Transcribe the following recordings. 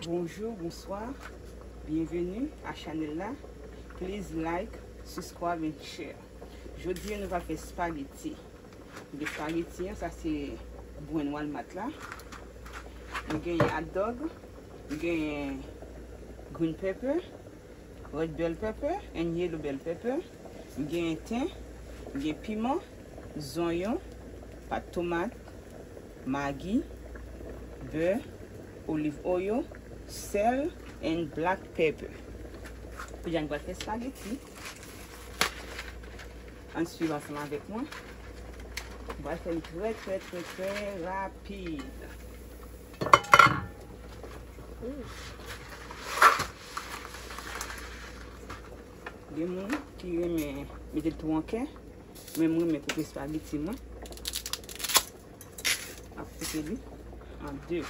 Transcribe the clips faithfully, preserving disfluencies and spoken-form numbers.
Bonjou, bonswa. Byenveni a chanèl la. Please like, subscribe and share. Jodi a nou pral fè spaghetti. Pou espageti an, sa se brand Walmart la. Nou genyen hot dog, nou genyen green pepper, red bell pepper and yellow bell pepper. Nou genyen ten, nou gen piman, zonyon, pat tomat, magi, bè, olive oil, sèl and black pepper. Kounye a nou pral fè spaghetti. Ann swiv ansanm avèk mwen. M pral fè l trè, trè, trè, trè rapid. Gen moun ki renmen mete l tou an kè, men mwen renmen koupe espageti mwen. M ap koupe li an de.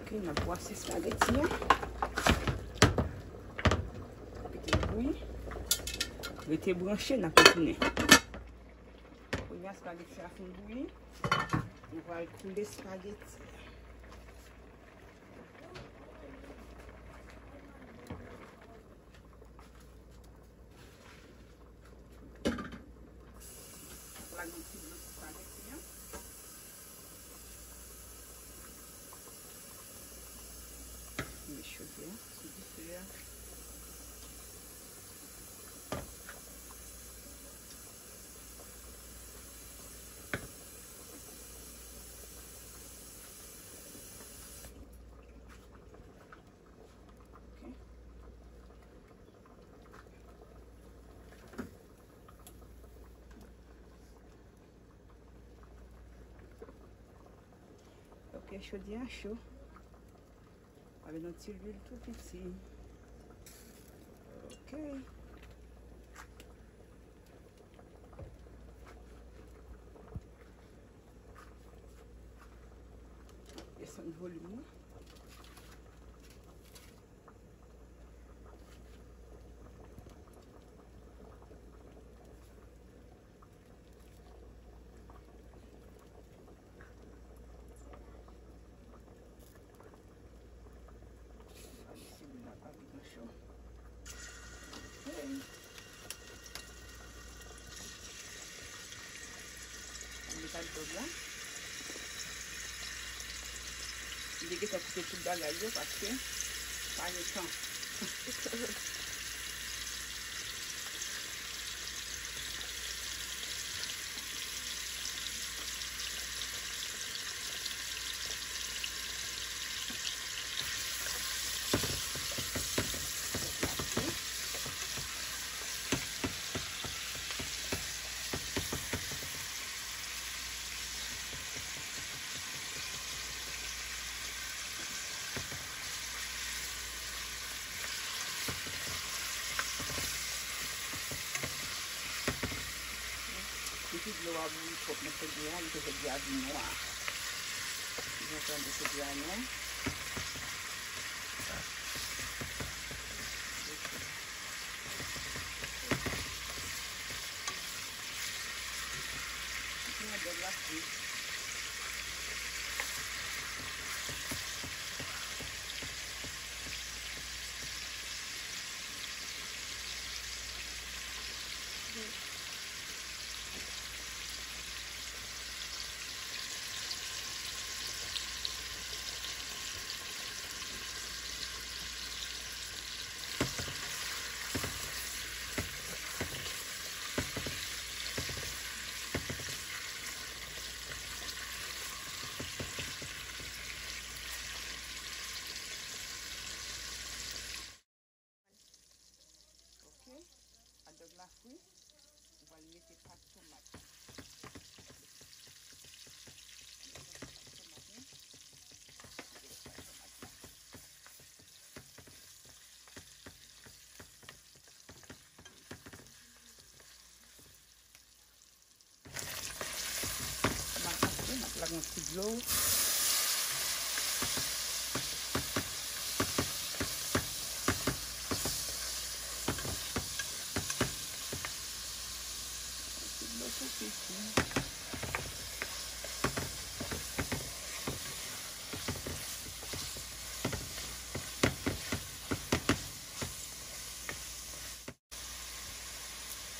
Ok, n ap bwase espageti an. Kite l bouyi. Rete branche, n ap retounen. Kounye a espageti a fin bouyi, nou pral koule espageti a. Lage yon ti dlo sou espageti an. Met chodyè sou dife a. Ok. Ok, chodyè a cho. Avèk yon ti lwil tou piti. Ok. Desann volim nan. Espageti la pa vin cho. Hey. Mwen met hot dog la. M te gentan koupe tout bagay yo paske pa gen tan. Depi dlo a bouyi twòp nan fè dlo a, li fè fè dlo a vin nwa. Jan tande fè dlo a nwa. Mete nan dòl la fri. Ok, hot dog la fri. Ou pral mete pat tomat. Mete pat tomat, wi. Mete pat tomat la. Yon ti dlo. Ti dlo tou piti.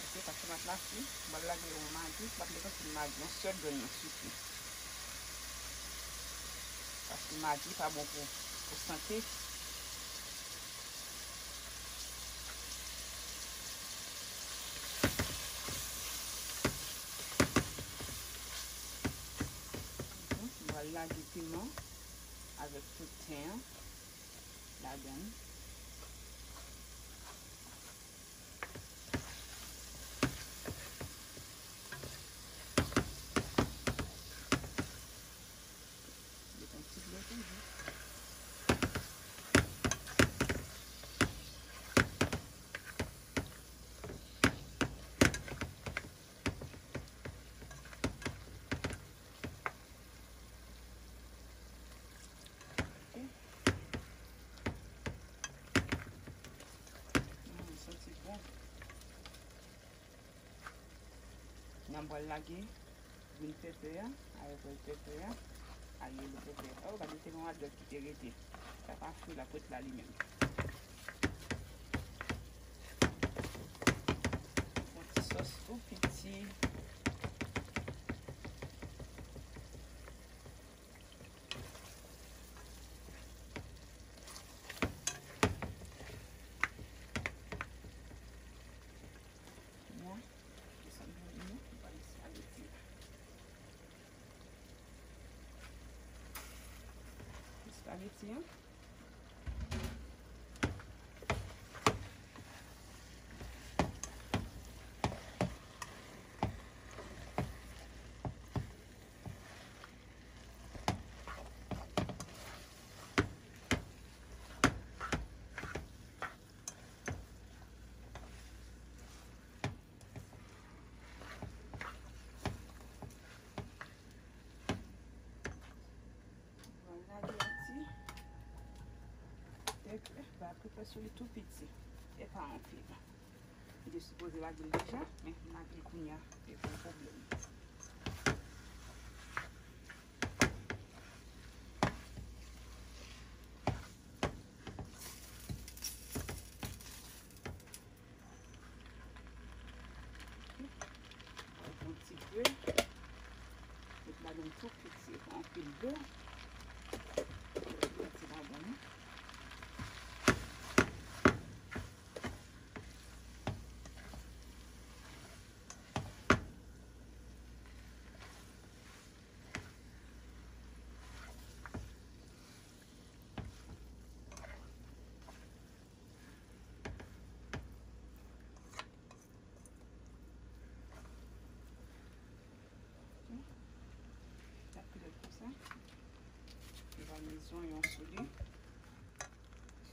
Ok, paske tomat la fri, m pral lage yon Magi, m ap met yon ti Magi, yon sèl grenn nan sifi. Paske Magi pa bon pou, pou sante. M pral lage piman avèk tout ten an ladan l. Met yon ti dlo toujou. Ok. Mm, santi bon. N a pral lage green pepper a avèk red pepper a, a yellow pepper a. Oh, gade, te gen yon adòt ki te rete. Sa pa fri, l ap ret la li menm. Yon ti sòs tou piti. Bon, desann vòlim nan, nou pral espageti a. Espageti an. Mwen lage yon ti pèpè, ba pèpè sou li tou piti. E pa anpil. Li te sipoze lage l deja, men m lage l kounye a, e pa yon pwoblèm. Yon ti dlo. Met ladan tou piti, pa anpil dlo. Mete ladan. N ap kite l konsa. Epi nou va met zonyon sou li.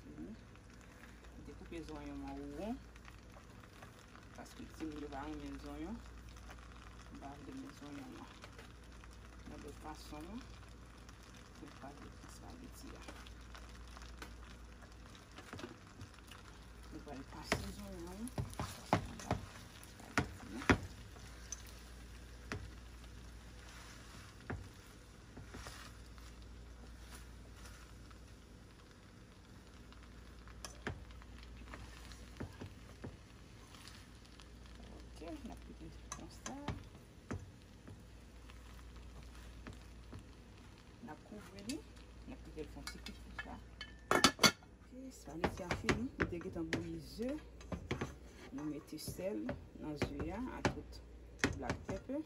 Fini. M te koupe zonyon an won. Paske timoun yo pa renmen zonyon. M pa vle met zonyon an nan lòt fason an. Pou l pa vle pran espageti a. Nou pral pase zonyon an anba espageti a. Ok, n ap kite l konsa. N ap kouvri li. N ap kite l fè yon ti kwit konsa. Ok, espageti a fini. Nou te gentan bouyi ze. Nou mete sèl nan ze a, ak tout black pepper.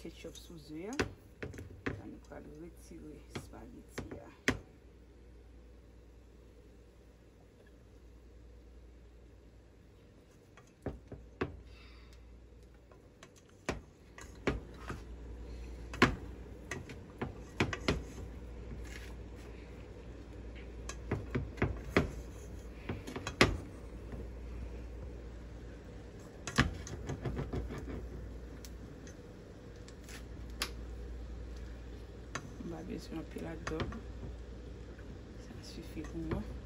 Ketchup sou ze a. La, nou pral retire espageti a. Bezwen anpil ak dòb. Sa sifi pou mwen.